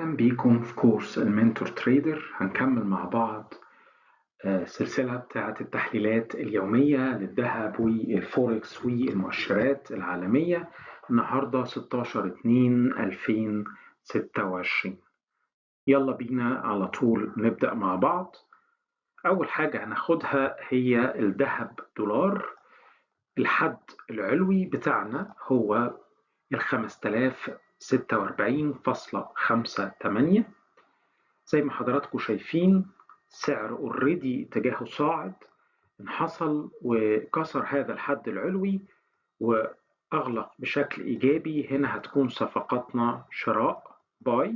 أهلا بيكم في كورس ال Mentor Trader. هنكمل مع بعض السلسلة بتاعة التحليلات اليومية للذهب والفوركس والمؤشرات العالمية. النهاردة 16/2/2026. يلا بينا على طول نبدأ مع بعض. أول حاجة هناخدها هي الذهب دولار. الحد العلوي بتاعنا هو 5046.58. زي ما حضراتكم شايفين سعر already اتجاهه صاعد، انحصل وكسر هذا الحد العلوي واغلق بشكل ايجابي. هنا هتكون صفقاتنا شراء buy.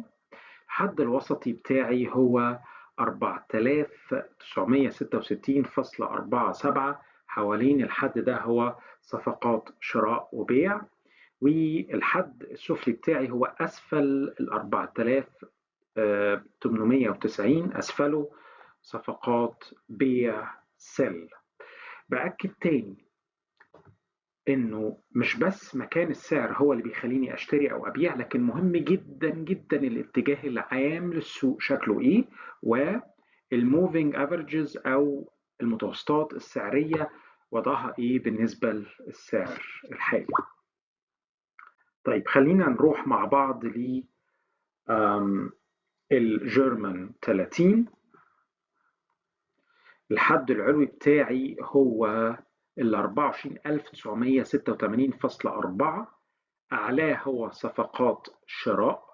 الحد الوسطي بتاعي هو 4966.47. حوالين الحد ده هو صفقات شراء وبيع، والحد السفلي بتاعي هو أسفل ال 4890، أسفله صفقات بيع sell. بأكد تاني إنه مش بس مكان السعر هو اللي بيخليني أشتري أو أبيع، لكن مهم جدا جدا الاتجاه العام للسوق شكله إيه، وال moving averages أو المتوسطات السعرية وضعها إيه بالنسبة للسعر الحالي. طيب خلينا نروح مع بعض ل ال German 30. الحد العلوي بتاعي هو ال 24986.4، أعلاه هو صفقات شراء.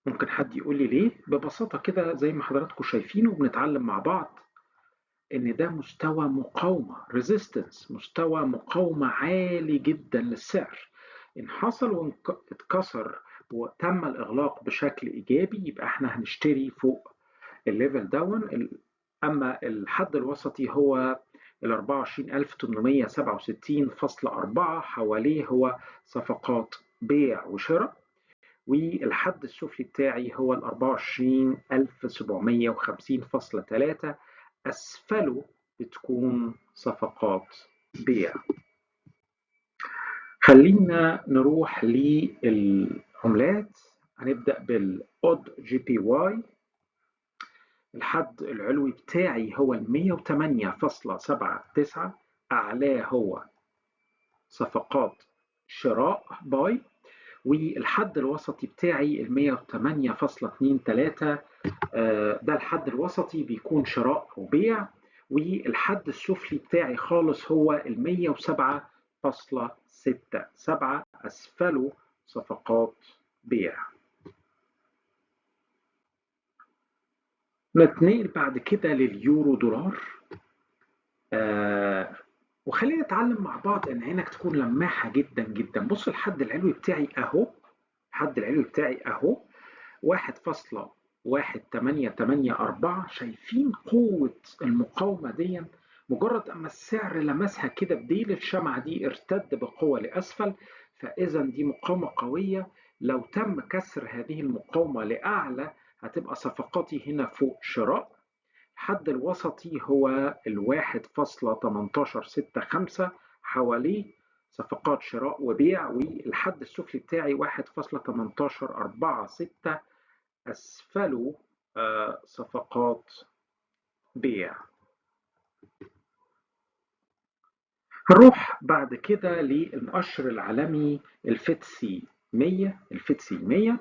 ممكن حد يقول لي ليه؟ ببساطة كده زي ما حضراتكم شايفين وبنتعلم مع بعض إن ده مستوى مقاومة resistance، مستوى مقاومة عالي جدا للسعر. إن حصل واتكسر وتم الإغلاق بشكل إيجابي يبقى إحنا هنشتري فوق ال level دون. أما الحد الوسطي هو ال 24867.4، حواليه هو صفقات بيع وشراء، والحد السفلي بتاعي هو ال 24750.3، أسفله بتكون صفقات بيع. خلينا نروح للعملات. هنبدأ بال AUD JPY. الحد العلوي بتاعي هو ال 108.79، أعلاه هو صفقات شراء buy، والحد الوسطي بتاعي ال 108.23، ده الحد الوسطي بيكون شراء وبيع، والحد السفلي بتاعي خالص هو ال 107.67، أسفله صفقات بيع. نتنقل بعد كده لليورو دولار. وخلينا نتعلم مع بعض ان عينك تكون لماحة جدا جدا. بص الحد العلوي بتاعي اهو، الحد العلوي بتاعي اهو 1.1884. شايفين قوة المقاومة دي؟ مجرد اما السعر لمسها كده بديل الشمعة دي ارتد بقوة لأسفل، فإذا دي مقاومة قوية. لو تم كسر هذه المقاومة لأعلى هتبقى صفقاتي هنا فوق شراء. الحد الوسطي هو ال 1.1865، حواليه صفقات شراء وبيع، والحد السفلي بتاعي 1.1846، أسفله صفقات بيع. هنروح بعد كده للمؤشر العالمي ال FTSE 100. ال FTSE 100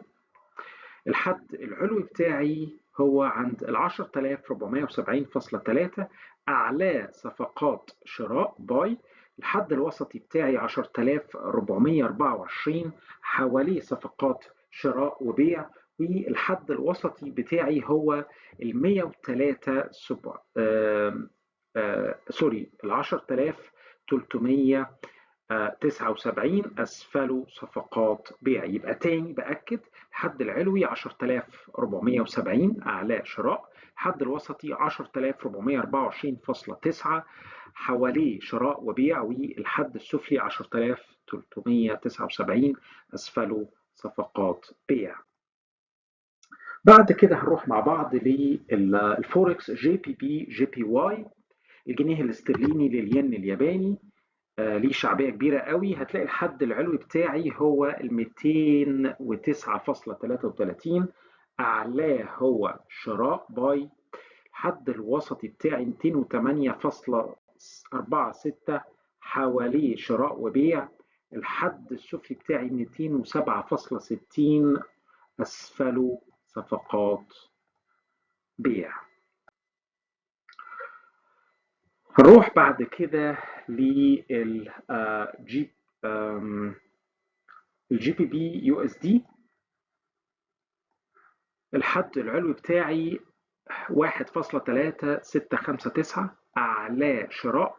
الحد العلوي بتاعي هو عند ال 10470.3، أعلاه صفقات شراء buy. الحد الوسطي بتاعي 10424، حواليه صفقات شراء وبيع، والحد الوسطي بتاعي هو ال 103 sorry ال 10379، أسفله صفقات بيع. يبقى تاني بأكد الحد العلوي 10470 أعلاه شراء، الحد الوسطي 10424.9 حواليه شراء وبيع، والحد السفلي 10379 أسفله صفقات بيع. بعد كده هنروح مع بعض للفوركس جي بي بي جي بي واي، الجنيه الاسترليني للين الياباني. ليه شعبية كبيرة قوي. هتلاقي الحد العلوي بتاعي هو ال 209.33، أعلاه هو شراء buy. الحد الوسطي بتاعي 208.46، حواليه شراء وبيع. الحد السفلي بتاعي 207.60، أسفله صفقات بيع. هنروح بعد كده لل G ال GBP USD. الحد العلوي بتاعي 1.3659، أعلاه شراء.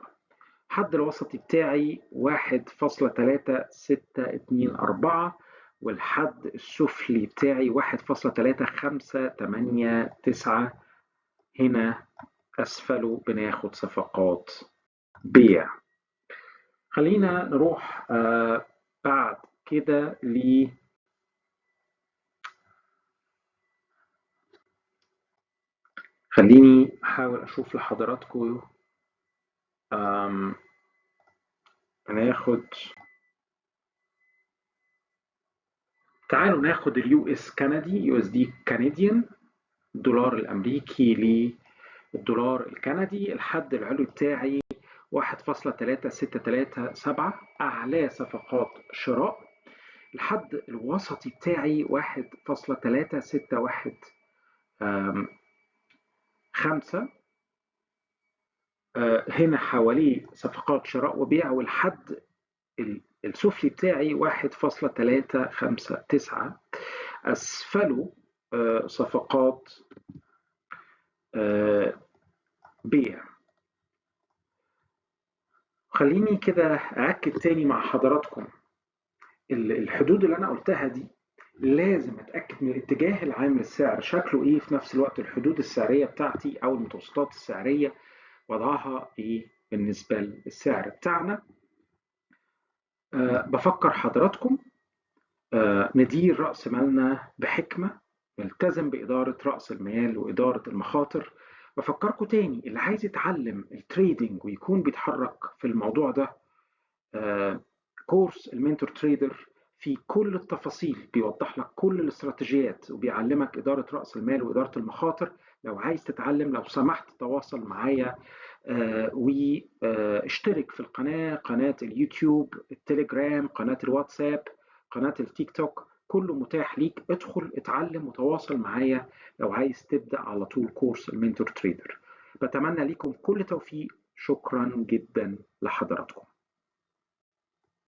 الحد الوسطي بتاعي 1.3624، والحد السفلي بتاعي 1.3589، هنا أسفله بناخد صفقات بيع. خلينا نروح بعد كده ل خليني أحاول أشوف لحضراتكم. هناخد، تعالوا ناخد ال US كندي، USD Canadian، الدولار الأمريكي للدولار الكندي. الحد العلوي بتاعي 1.3637، أعلى صفقات شراء. الحد الوسطي بتاعي 1.3615، هنا حواليه صفقات شراء وبيع. والحد السفلي بتاعي 1.359، أسفله صفقات بيع. خليني كده أأكد تاني مع حضراتكم الحدود اللي أنا قلتها دي لازم أتأكد من الاتجاه العام للسعر شكله إيه، في نفس الوقت الحدود السعرية بتاعتي أو المتوسطات السعرية وضعها إيه بالنسبة للسعر بتاعنا. بفكر حضراتكم ندير رأس مالنا بحكمة، نلتزم بإدارة رأس المال وإدارة المخاطر. بفكركم تاني اللي عايز يتعلم ال trading ويكون بيتحرك في الموضوع ده، كورس ال Mentor Trader في كل التفاصيل، بيوضح لك كل الاستراتيجيات وبيعلمك إدارة رأس المال وإدارة المخاطر. لو عايز تتعلم لو سمحت تواصل معايا واشترك في القناة، قناة اليوتيوب، التليجرام، قناة الواتساب، قناة التيك توك، كله متاح ليك. ادخل اتعلم وتواصل معايا لو عايز تبدأ على طول كورس ال Mentor Trader. بتمنى ليكم كل توفيق. شكرا جدا لحضراتكم.